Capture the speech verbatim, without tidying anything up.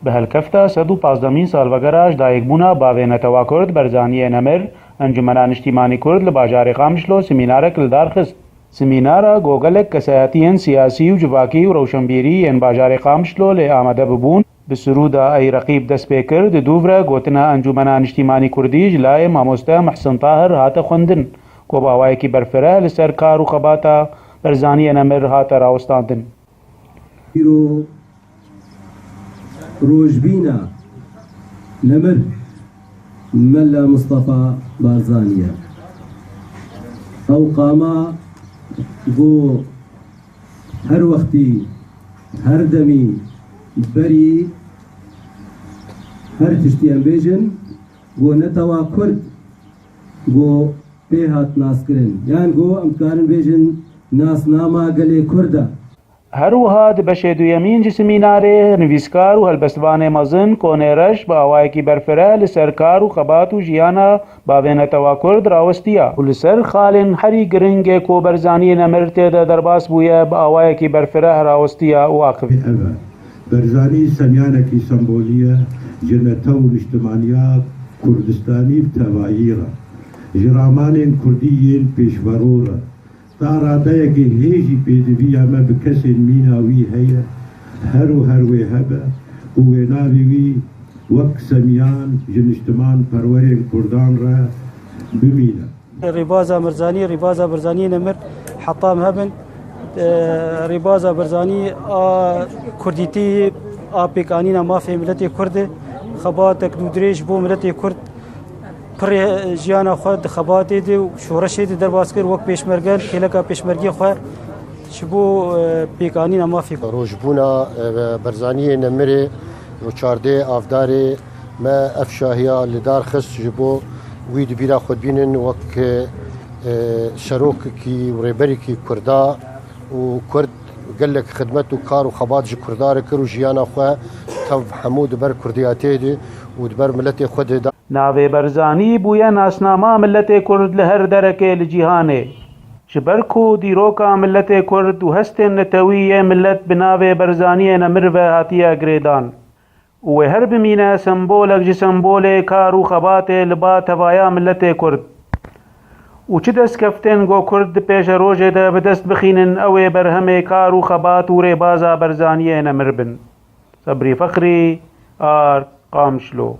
Bi helkefta sed û pazdemîn salvegera ji dayikbûna bavê netewa Kurd Berzaniyê Nemir, Encûmena Niştîmanî Kurd li bajarê Qamişlo simînarek li dar xist. Simînara ku gelek kesayetiyên siyasî û civakî û rewşenbîrî yên bajarê Qamişlo lê amade bibûn, bi sirûda Ey Reqîb dest pê kir, di dûv re gotina Encûmena Niştîmanî Kurdî ji layê mamoste Mihsin Tahir hate xwendin, ku bi awayekî berfireh li ser kar û xebata Berzaniyê Nemir hate rawestandin. Îro rojbîna nemir Mela Mustafa Barzanî ye. Ew qama ku her wextî, her demî, berî her tiştî em bêjin, ku netewa Kurd ku pê hat naskirin, yan ku em dikarin bêjin nasnama gelê Kurd e. Her wiha di beşê duyemîn ji simînarê nivîskar û helbestvanê mezin Konê Reş bi awayekî berfireh li ser kar û xebat û jiyana bavê netewa Kurd rawestiya û li ser xalên herî giring ê ku Berzaniyê Nemir tê de derbas bûye, bi awayekî berfireh rawestiya û axivî. Ev e. Berzanî semyanekî sembolî ye ji netew û niştimaniya Kurdistanî bi tevayî re, ji ramanên Kurdî yên pêşverû re. Ta radeyekê hê jî pêdiviya me bi kesên mîna wî heye, her û her wê hebe û wê navê wî wek semyan ji niştiman perwerên Kurdan re bimîne. Rêbaza Mirzanî, rêbaza Mirzanî Nemir heta em hebin, e, rêbaza Mirzanî a Kurdîtî, a pêkanîna mafê miletê Kurd e. Xebatek dûdirêj ji bo miletê Kurd, pirê jiyana xwe di xebatê de û şoreşê de derbas kir, wek pêşmerge, kêleka pêşmergê xwe ji bo, e, pêkanîna mafê. Rojbûna, e, Berzaniyê Nemirê û çardeh Avdarê me ev şahiya li dar xist, ji bo wî di bîra xwe bînin wek, e, serokekî û rêberekî Kurda û Kurd gelek xidmet û kar û xebat ji Kurda re kir û jiyana xwe tev hemû di ber Kurdiyatê de û di ber miletê xwe de da. Navê Berzanî bûye nasnama miletê Kurd li her derekê li cîhanê. Ji ber ku dîroka miletê Kurd û hestên netewî yê milet bi navê Berzaniyê Nemir ve hatiye girêdan û wê her bimîne sembolek ji sembolê kar û xebatê li ba tevaya miletê Kurd. Û çi destkeftên ku Kurd di pêşerojê de bi dest bixînin, ew ê berhemê kar û xebat û rêbaza Berzaniyê Nemir bin. Sebrî Fexrî, Ark, Qamişlo.